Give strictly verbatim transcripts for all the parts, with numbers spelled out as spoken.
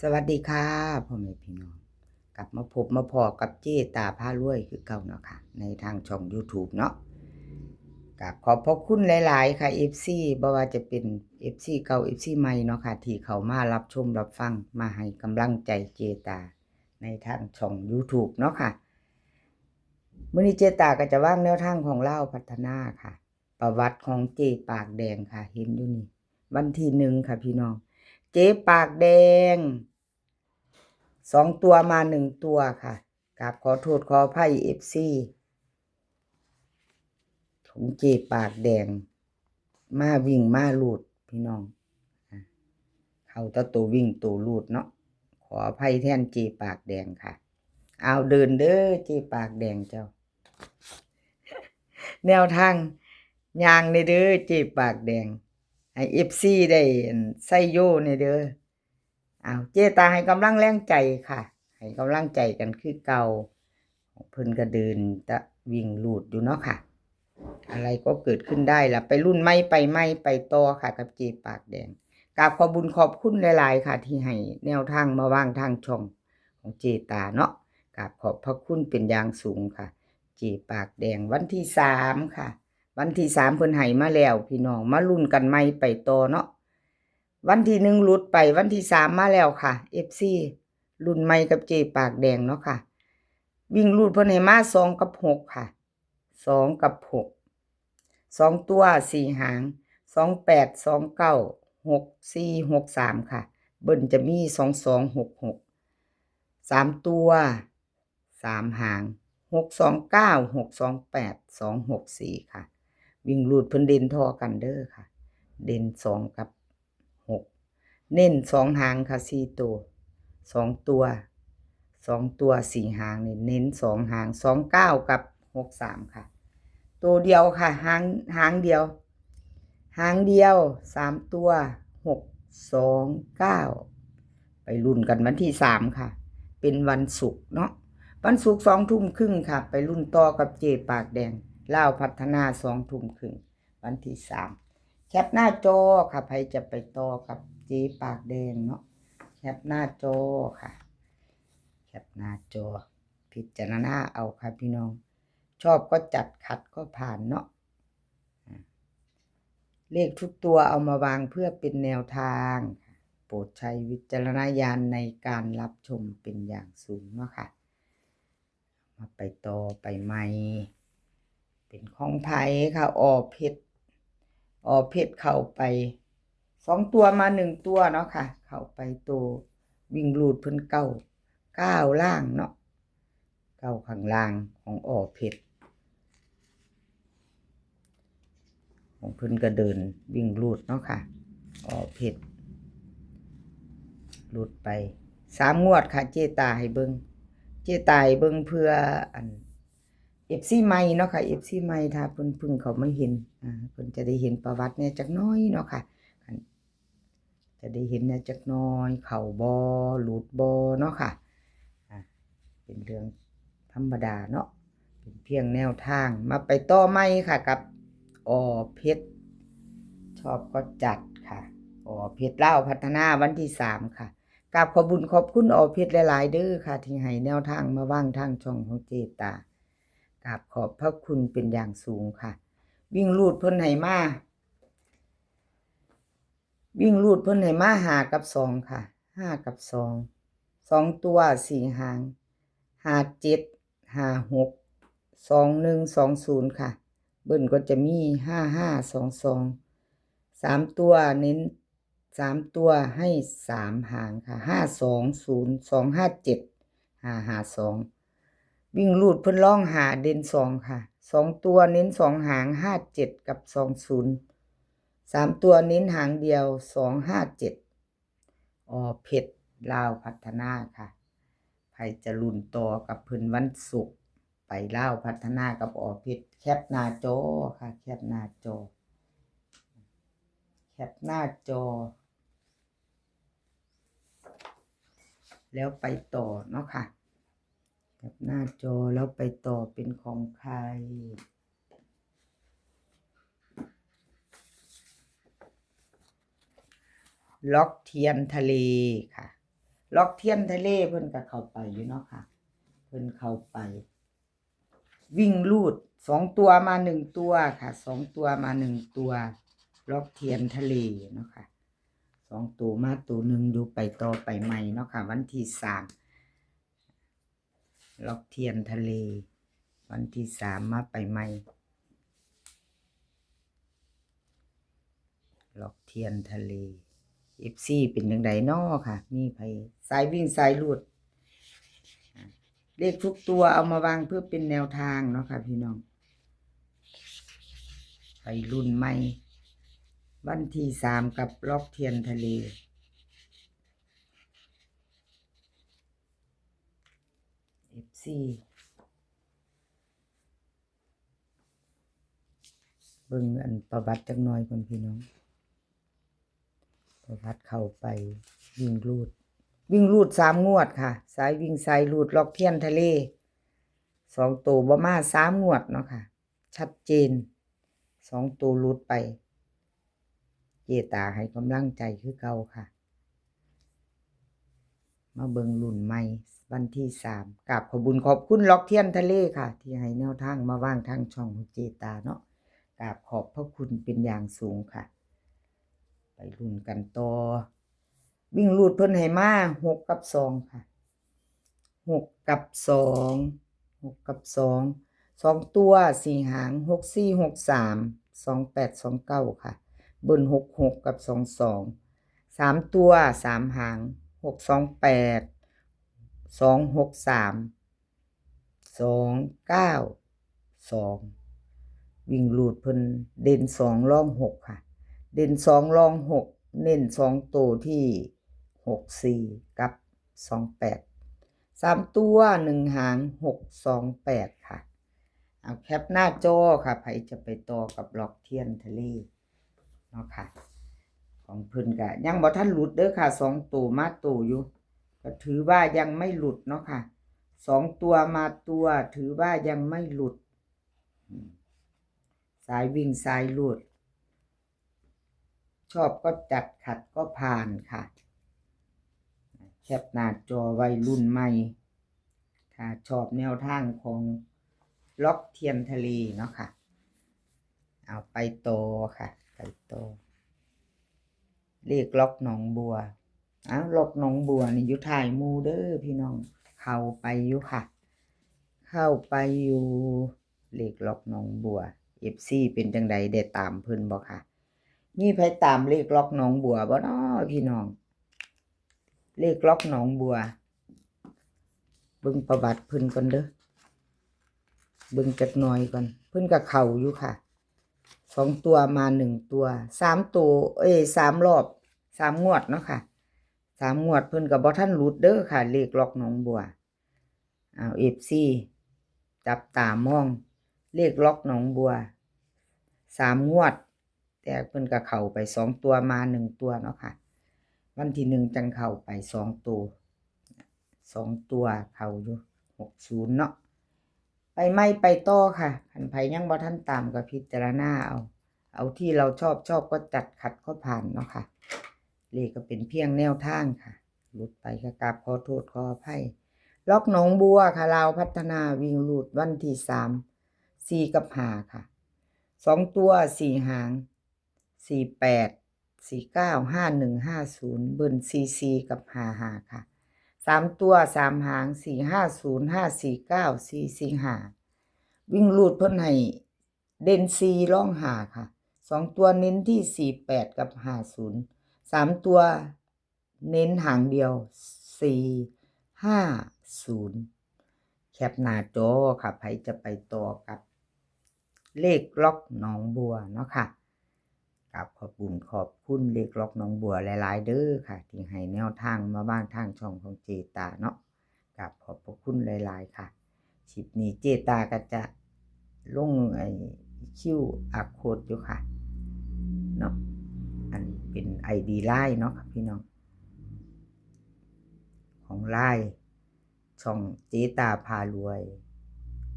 สวัสดีค่ะพ่อแม่พี่น้อง กลับมาพบมาพ้อกับเจตาพารวยคือเก่าเนาะค่ะ ในทางช่อง YouTube เนาะ กราบขอบพระคุณหลายๆ ค่ะ เอฟซี บ่ว่าจะเป็น เอฟซี เก่า เอฟซี ใหม่เนาะค่ะ ที่เข้ามารับชมรับฟัง มาให้กำลังใจเจตาในทางช่อง YouTube เนาะค่ะ มื้อนี้เจตาก็จะวางแนวทางของลาวพัฒนาค่ะ ประวัติของเจปากแดงค่ะ เห็นอยู่นี่ วันที่หนึ่งค่ะพี่น้อง เจปากแดง สองตัวมาหนึ่งตัวค่ะ กราบขอโทษขออภัย เอฟซี ของเจปากแดง มาวิ่งมาลูดพี่น้อง อ่ะ เข้าแต่ตัววิ่งตัวลูดเนาะ ขออภัยแทนเจปากแดงค่ะ เอาเดินเด้อเจปากแดงเจ้า แนวทางย่างในเด้อเจปากแดง ให้ เอฟซี ได้อันไซโยในเด้อ เอาเจตาให้กำลังแรงใจค่ะ ให้กำลังใจกันคือเก่า เพิ่นก็เดินตะวิ่งลูดอยู่เนาะค่ะ อะไรก็เกิดขึ้นได้ละ ไปรุ่นใหม่ไปใหม่ไปต่อค่ะ กับเจปากแดง กราบขอบบุญขอบคุณหลายๆ ค่ะ ที่ให้แนวทางมาวางทางช่องของเจตาเนาะ กราบขอบพระคุณเป็นอย่างสูงค่ะ เจปากแดง วันที่สามค่ะ วันที่สามเพิ่นให้มาแล้วพี่น้อง มารุ่นกันใหม่ไปต่อเนาะ วันที่หนึ่งหลุดไป วันที่สามมาแล้วค่ะ เอฟซี รุ่นใหม่กับเจปากแดงเนาะค่ะ วิ่งลูดเพิ่นให้มาสองกับหกค่ะ สองกับหก สองตัวสี่หาง สองแปด สองเก้า หกสี่ หกสามค่ะ เบิ้ลจะมีสองสอง หกหก สามตัว สามหาง หกสองเก้า หกสองแปด สองหกสี่ค่ะ วิ่งลูดเพิ่นเด่นท่อกันเด้อค่ะ เด่นสองกับหก เน้นสองหางค่ะ สี่ตัว สองตัว สองตัวสี่หางนี่ เน้นสองหาง สองเก้า กับ หกสามค่ะ ตัวเดียวค่ะ หาง หางเดียว หางเดียว สามตัว หกสองเก้า ไปรุ่นกันวันที่สามค่ะ เป็นวันศุกร์เนาะ วันศุกร์สองทุ่มครึ่งค่ะ ไปรุ่นต่อกับเจปากแดง ลาวพัฒนาสองทุ่มครึ่ง วันที่สาม แคปหน้าจอค่ะ ใครจะไปต่อกับเจปากแดงเนาะ แคปหน้าจอค่ะ แคปหน้าจอ พิจารณาเอาค่ะพี่น้อง ชอบก็จัด ขัดก็ผ่านเนาะ อ่ะ เลขทุกตัวเอามาวางเพื่อเป็นแนวทางค่ะ โปรดใช้วิจารณญาณในการรับชมเป็นอย่างสูงเนาะค่ะ มาไปต่อไปใหม่ เป็นของไผค่ะ ออเพชร ออเพชรเข้าไป สองตัวมาหนึ่งตัวเนาะค่ะ เข้าไปตัววิ่งลูดเพิ่นเก้า เก้าล่างเนาะ เก้าข้างล่างของออเพชร ของเพิ่นก็เดินวิ่งลูดเนาะค่ะ ออเพชร ลูดไป สามงวดค่ะ เจตาให้เบิ่ง เจตาให้เบิ่งเพื่ออัน เอฟซี ใหม่เนาะค่ะ เอฟซี ใหม่ ถ้าเพิ่นเพิ่งเข้ามาเห็น อ่า เพิ่นจะได้เห็นประวัติแหน่จักหน่อยเนาะค่ะ จะได้เห็นแหน่จักหน่อย เข้าบ่หลุดบ่เนาะค่ะ อ่ะ เป็นเรื่องธรรมดาเนาะ เป็นเพียงแนวทาง มาไปต่อใหม่ค่ะ กับ ออเพชร ชอบก็จัดค่ะ ออเพชรลาวพัฒนาวันที่สามค่ะ กราบขอบบุญขอบคุณออเพชรหลายๆ เด้อค่ะ ที่ให้แนวทางมาวางทางช่องของเจตา กราบขอบพระคุณเป็นอย่างสูงค่ะ วิ่งลูดเพิ่นให้มา วิ่งลูดเพิ่นให้มาห้ากับสองค่ะ ห้ากับสอง สองตัวสี่หาง ห้าเจ็ด ห้าหก สองหนึ่ง สองศูนย์ค่ะ เบิ้ลก็จะมี ห้าห้า สองสอง สามตัวเน้น สามตัวให้สามหางค่ะ ห้าสองศูนย์ สองห้าเจ็ด ห้าห้าสอง วิ่งลูดเพิ่นร่องห้าเด่นสองค่ะ สองตัวเน้นสองหาง ห้าเจ็ด กับ สองศูนย์ สามตัวเน้นหางเดียว สองห้าเจ็ด ออเพชรลาวพัฒนาค่ะ ใครจะลุ้นต่อกับเพิ่นวันศุกร์ ไปลาวพัฒนากับออเพชร แคปหน้าจอค่ะ แคปหน้าจอ แคปหน้าจอ แล้วไปต่อเนาะค่ะ แคปหน้าจอแล้วไปต่อเป็นของใคร ล็อกเทียนทะเลค่ะ ล็อกเทียนทะเลเพิ่นก็เข้าไปอยู่เนาะค่ะ เพิ่นเข้าไป วิ่งรูดสองตัวมาหนึ่งตัวค่ะ สองตัวมาหนึ่งตัว ล็อกเทียนทะเลเนาะค่ะ สองตัวมาตัวหนึ่งอยู่ ไปต่อไปใหม่เนาะค่ะ วันที่สาม ล็อกเทียนทะเล วันที่สามมาไปใหม่ ล็อกเทียนทะเล เอฟซี เป็นจั่งใดน้อค่ะ มีไผสายวิ่งสายรูด เลขทุกตัวเอามาวางเพื่อเป็นแนวทางเนาะค่ะพี่น้อง ไปรุ่นใหม่ วันที่สามกับล็อกเทียนทะเล เอฟซี เบิ่งอันประวัติจักหน่อยก่อนพี่น้อง ประวัติเข้าไปวิ่งรูด วิ่งรูดสามงวดค่ะ สายวิ่งสายรูดล็อกเทียนทะเล สองตัวบ่มาสามงวดเนาะค่ะ ชัดเจน สองตัวหลุดไป เจตาให้กำลังใจคือเก่าค่ะ มาเบิ่งรุ่นใหม่วันที่สาม กราบขอบบุญขอบคุณล็อกเทียนทะเลค่ะ ที่ให้แนวทางมาวางทางช่องของเจตาเนาะ กราบขอบพระคุณเป็นอย่างสูงค่ะ ไปรุ่นกันต่อ วิ่งรูดเพิ่นให้มาหกกับสองค่ะ หกกับสอง หกกับสอง สองตัวสี่หาง หกสี่หกสาม สองแปดสองเก้าค่ะ เบิ้ลหกหกกับสองสอง สามตัวสามหาง หกสองแปด สองหกสาม สองเก้าสอง วิ่งรูดเพิ่นเด่นสองรองหกค่ะ เด่นสองรองหก เน้นสองตัวที่หกสี่กับสองแปด สามตัวหนึ่งหาง หกสองแปดค่ะ เอาแคปหน้าจอค่ะ ไผจะไปต่อกับล็อกเทียนทะเลเนาะค่ะ ของเพิ่นก็ยังบ่ทันหลุดเด้อค่ะ สองตัวมาตัวอยู่ ก็ถือว่ายังไม่หลุดเนาะค่ะ สองตัวมาตัว ถือว่ายังไม่หลุด อืม สายวิ่งสายรูด ชอบก็จัด ขัดก็ผ่านค่ะ แคปหน้าจอไว้รุ่นใหม่ ถ้าชอบแนวทางของล็อกเทียนทะเลเนาะค่ะ เอาไปต่อค่ะ ไปต่อ เลขล็อกหนองบัว อ้าว ล็อกหนองบัวนี่อยู่ท้ายหมู่เด้อพี่น้อง เข้าไปอยู่ค่ะ เข้าไปอยู่ เลขล็อกหนองบัว เอฟซี เป็นจั่งใด ได้ตามเพิ่นบ่คะ มีไผตามเลขล็อกหนองบัวบ่น้อพี่น้อง เลขล็อกหนองบัว เบิ่งประวัติเพิ่นก่อนเด้อ เบิ่งจักหน่อยก่อน เพิ่นก็เข้าอยู่ค่ะ สองตัวมาหนึ่งตัว สามตัว เอ้ย สามรอบ สามงวดเนาะค่ะ สามงวดเพิ่นก็บ่ทันหลุดเด้อค่ะ เลขล็อกหนองบัว เอา เอฟซี จับตามอง เลขล็อกหนองบัว สามงวด แต่เพิ่นก็เข้าไปสองตัวมาหนึ่งตัวเนาะค่ะ วันที่หนึ่งจั่งเข้าไปสองตัว สองตัวเข้าอยู่ หกศูนย์ เนาะ ไปใหม่ไปต่อค่ะ คันไผยังบ่ทันตามก็พิจารณาเอา เอาที่เราชอบ ชอบก็จัด ขัดก็ผ่านเนาะค่ะ เลขก็เป็นเพียงแนวทางค่ะ หลุดไปก็กราบขอโทษขออภัย ล็อกหนองบัวค่ะ ลาวพัฒนาวิ่งรูดวันที่สาม สี่กับห้าค่ะ สองตัวสี่หาง สี่แปด สี่เก้า ห้าหนึ่ง ห้าศูนย์ เบิ้ลสี่สี่กับห้าห้าค่ะ สามตัวสามหาง สี่ห้าศูนย์ ห้าสี่เก้า สี่สี่ห้า วิ่งรูดเพิ่นให้เด่นสี่รองห้าค่ะ สองตัวเน้นที่สี่แปดกับห้าศูนย์ สามตัวเน้นหางเดียว สี่ห้าศูนย์ แคปหน้าจอค่ะ ไผจะไปต่อกับเลขล็อกหนองบัวเนาะค่ะ กราบขอบคุณขอบคุณเลขล็อกหนองบัวหลายๆเด้อค่ะ ที่ให้แนวทางมาวางทางช่องของเจตาเนาะ กราบขอบพระคุณหลายๆค่ะ คลิปนี้เจตาก็จะลงไอ้ คิวอาร์ โค้ด อยู่ค่ะ เนาะ อันเป็น ไอดี ไลน์ เนาะค่ะพี่น้อง ของ ไลน์ ช่องเจตาพารวย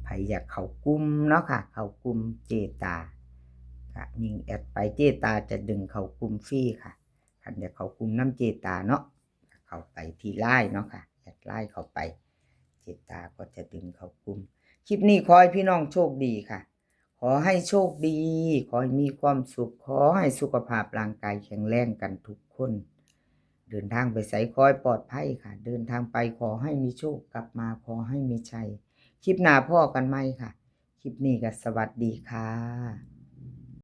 ไผอยากเข้ากลุ่มเนาะค่ะ เข้ากลุ่มเจตา ก็ยิงแอดไป เจตาจะดึงเข้ากลุ่มฟรีค่ะ คันอยากเข้ากลุ่มนำเจตาเนาะ เข้ เข้าไปที่ไลน์เนาะค่ะ แอดไลน์เข้าไป เจตาก็จะดึงเข้ากลุ่ม คลิปนี้ขอให้พี่น้องโชคดีค่ะ ขอให้โชคดี ขอให้มีความสุข ขอให้สุขภาพร่างกายแข็งแรงกันทุกคน เดินทางไปไสขอให้ปลอดภัยค่ะ เดินทางไปขอให้มีโชค กลับมาขอให้มีชัย คลิปหน้าพ้อกันใหม่ค่ะ คลิปนี้ก็สวัสดีค่ะ